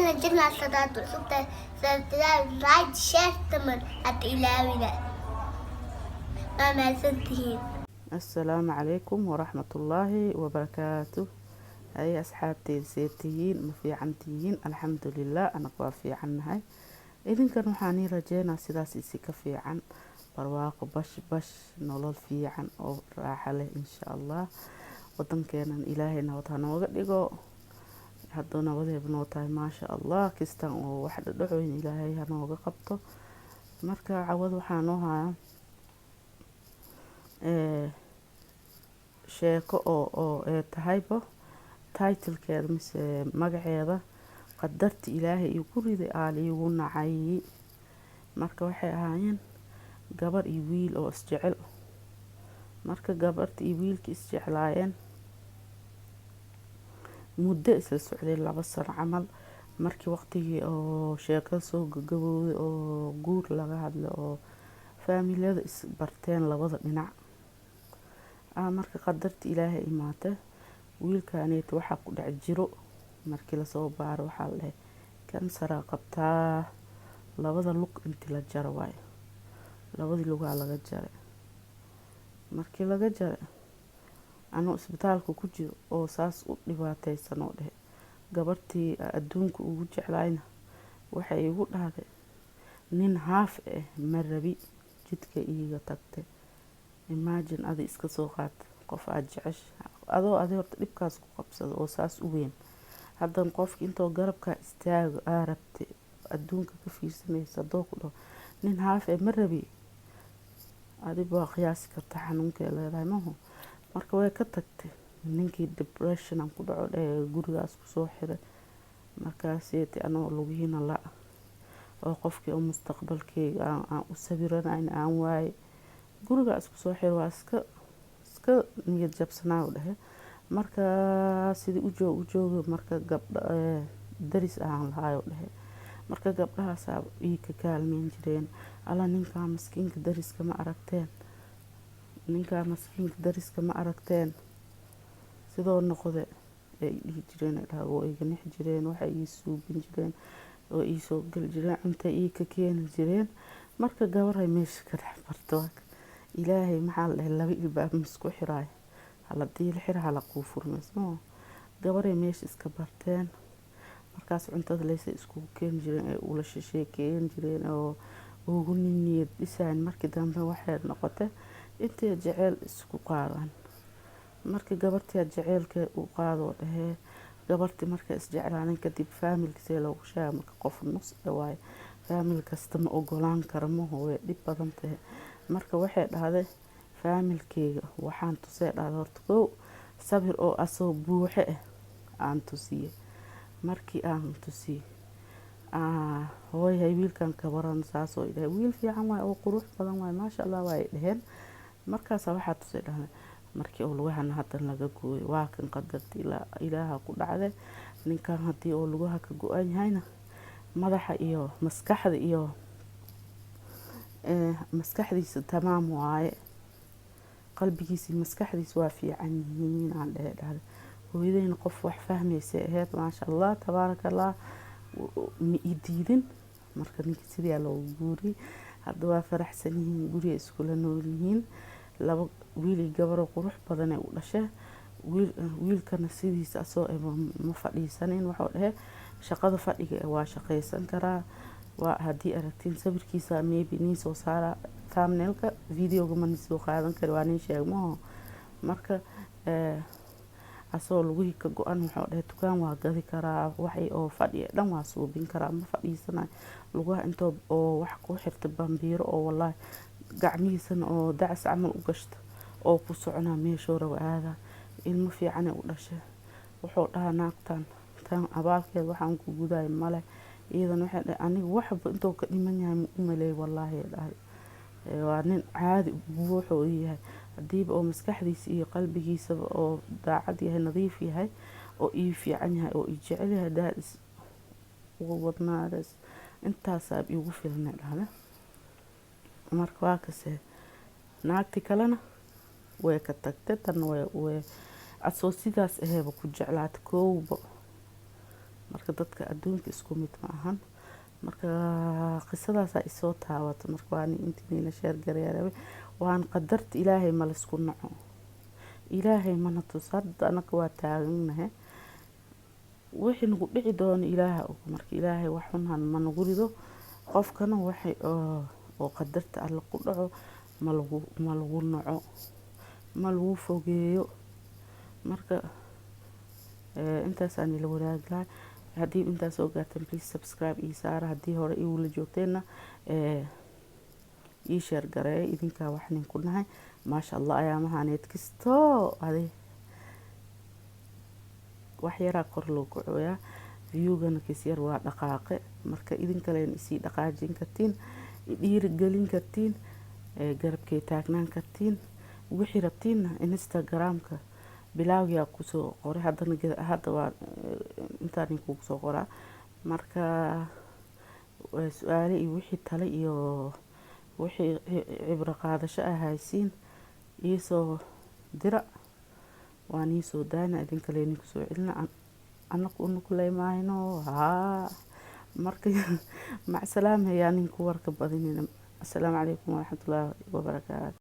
Fadlan channel hadaad cusub tahay, subscribe, like, share taman hada ilaawina. Waa mahadsantihiin. Assalaamu calaykum waraxmatullaahi wabarakaatu. Haye asxaabteeda, see tihiin? Ma fiican tihiin? Alxamdulilah, anaga waa fiicannahay. Idinkan waxaan ii rajeynaa sidaas isi ka fiican, barwaaqo, bash bash, nolol fiican oo raaxa leh, insha Allah. Wadankeenan Ilaahay nabad ha nooga dhigo. Hadduu nabadeeba noo tahay, maasha Allah. Kistan oo wax dhadhacoyn Ilaahay ha nooga qabto. Marka cawad waxaa noo hayaa sheeko oo ee tahayba titlekeeda mise magaceeda "Qadarta Ilaahay igu riday aal iigu nacay". Marka waxay ahaayeen gabar iyo wiil oo isjecel. Marka gabarta iyo wiilka isjeclaayeen, muddo isla socday, 2 sano camal. Markii waqtigii oo sheekada soo gagabowday oo guur laga hadlay oo faamiliyada isbarteen labada dhinac, marka qadarta Ilaahay imaatay, wiilkaneeta waxaa ku dhex jiro. Markii lasoo baaro, waxaa la dhahay kansaraa qabtaa, labada lug intii la jaro waayo. Labadii lugaa laga jaray. Markii laga jaray, anuu isbitaalka ku jiro oo saas u dhibaateysan oo dhehe, gabartii adduunka ugu jeclaayna waxay igu dhahday, "Nin haaf ah ma rabi." Jidka iiga tagtay. Imagine, adi iska soo qaad qof aada jecesha, adoo adi horta dhibkaas ku qabsado oo saas u weyn, haddan qofki intoo garabkaa istaago aa rabtay, adduunka ka fiirsanaysa, haddoo ku dhaho, "Nin haaf eh ma rabi," adiba waa qiyaasi karta xanuunkay leedahay, maho? Marka way ka tagtay ninkii. Depression aan ku dhaco dheh, gurigaas kusoo xiray. Markaaseeti anoo lugihiina la oo qofkii oo mustaqbalkeyga aan u sawiranayn aan waaye, gurigaa isku soo xiro, waa iska niyad jabsanaa u dhehe. Marka sidii u joog u jooga, marka gabdha daris ahaan lahaay dhehe. Marka gabdhahaasaa ii ka kaalmeyn jireen. "Alla, ninkaa maskiinka dariska ma aragteen? Ninkaa maskiinka dariska ma aragteen? Sidoo noqde?" ay dhihi jireen. Dhaha oo iga nixi jireen, waxay ii suubin jireen oo ii soo geli jireen, cunta ii ka keeni jireen. Marka gabaray meesha ka dhex barto. Ilaahay maxaa la dhahay? Laba ilbaab misku xiraay, hala diila xira, hala kuu furmaysmo. Gabaray meesha iska barteen. Markaas cuntada leysay iskugu keeni jireen, ee ula sheekeyn jireen oo ugu niyad dhisayn. Markii dambe waxay noqotay intay jeceyl isku qaadaan. Marka gabartii jaceylka u qaadoo dhahee, gabartii markay isjeclaaneen kadib, faamilka see loogu sheega? Marka qof nus waaye, faamil kasta ma ogolaan karo, maho? Way dhib badan tahay. Marka waxay dhahday, "Faamilkeyga waxaan tusay," dhahday, "horta kow sabir oo asoo buuxe ah aan tusiyey. Markii aan tusiyey, 'Hooyahay, wiilkan kabaran?' Saasoo dhahay, 'Wiil fiican waay oo qurux badan waay, maasha Allah,' waay dheheen. Markaasa waxaa tusay," dhahday, "markii oo lugahana hadan laga gooyo. Waa kan qadarta Ilaaha ku dhacday. Ninkan haddii oo lugaha ka go-an yahayna, madaxa iyo maskaxda iyo maskaxdiisa tamaam waaye, qalbigiisa iyo maskaxdiisa waa fiican yihiin,' aan dhehe," dhahday. "Hooyadeyna qof wax fahmaysay ahayd, maasha Allah, tabaaraka Allah, ma ii diidin." Marka ninkii sidaa loogu guuriyey. Hadda waa faraxsan yihiin, guriga iskula nool yihiin. Laba wiil iyo gabaroo qurux badan ay u dhashay. Wiilkana sidiisa asoo ma fadhiisanin. Wuxuu dhehe, shaqada fadhiga waa shaqaysan karaa. Waa haddii aragtiin sawirkiisa, maybe nin soo saara thumbnailka videoga, ma nin soo qaadan kari, waa nin sheegmaho. Marka asagoo lugihii ka go-an, wuxuu dhahay, dukaan waa gadi karaa, waxay oo fadhi dhan waa suubin karaa, ma fadhiisanayo. Lugaha intoo oo wax ku xirta bambiiro oo wallaahi gacmihiisana oo dacas camal u gashto oo ku soconaa, meeshuu rabo aadaa. Ilmo fiicanay u dhashay. Wuxuu dhahaa, "Naagtan tan abaalkeed waxaan ku gudaay male." Iyadan waxay dhahay, "Aniga waxba intuu ka dhiman yahay ma u maleey, wallaahi," dhahay. "Waa nin caadi buuxuu yahay. Hadiiba oo maskaxdiisa iyo qalbigiisaba oo daacad yahay, nadiif yahay, oo ii fiican yahay, oo ii jecel yahay, daadis uga wadnaadaas intaasaa iigu filnay," dhahda. Marka waa kasee, naagti kalena way ka tagtay, tan way asoo sidaas aheeba ku jeclaatay kowba. Marka dadka adduunka isku mid ma ahan. Marka qisadaasaa isoo taabata. Marka waan intiina share gareeya rabay. Waan qadarta Ilaahay ma laysku naco, Ilaahay mana tus. Hadda anaka waa taaganahay, wixii nagu dhici doono Ilaaha og. Marka Ilaahay wax xun ma nagu rido. Qofkana waxay oo qadarta Alle ku dhaco ma lagu naco, ma lagu fogeeyo. Marka intaasaan ila wadaagi lahay. Haddii intaas soo gaarteen, please subscribe ii saara. Haddii hore iigula joogteenna, ii share gareeya. Idinkaa wax nin ku nahay. Maasha Allah, ayaamahaneed kastoo adi wax yaraa kor loo kacoyaa, viewgana kis yar waa dhaqaaqe. Marka idin kalen isii dhaqaajin kartiin, dhiirigelin kartiin, garabkay taagnaan kartiin. Wixii rabtiinna Instagramka bilaawgiyaa kusoo qoray, haddana hadda waa intaan kugu soo qoraa. Marka su-aale iyo wixii tale iyo wixii cibro qaadasho ah haysiin, iisoo dira, waan iisoo daayna, idin kale idinku soo celina. Anaku unukuleymaayno haa. Marka macsalaam hayaa, ninku warka badinina. Asalaamu calaykum waraxmatullaahi wabarakaatu.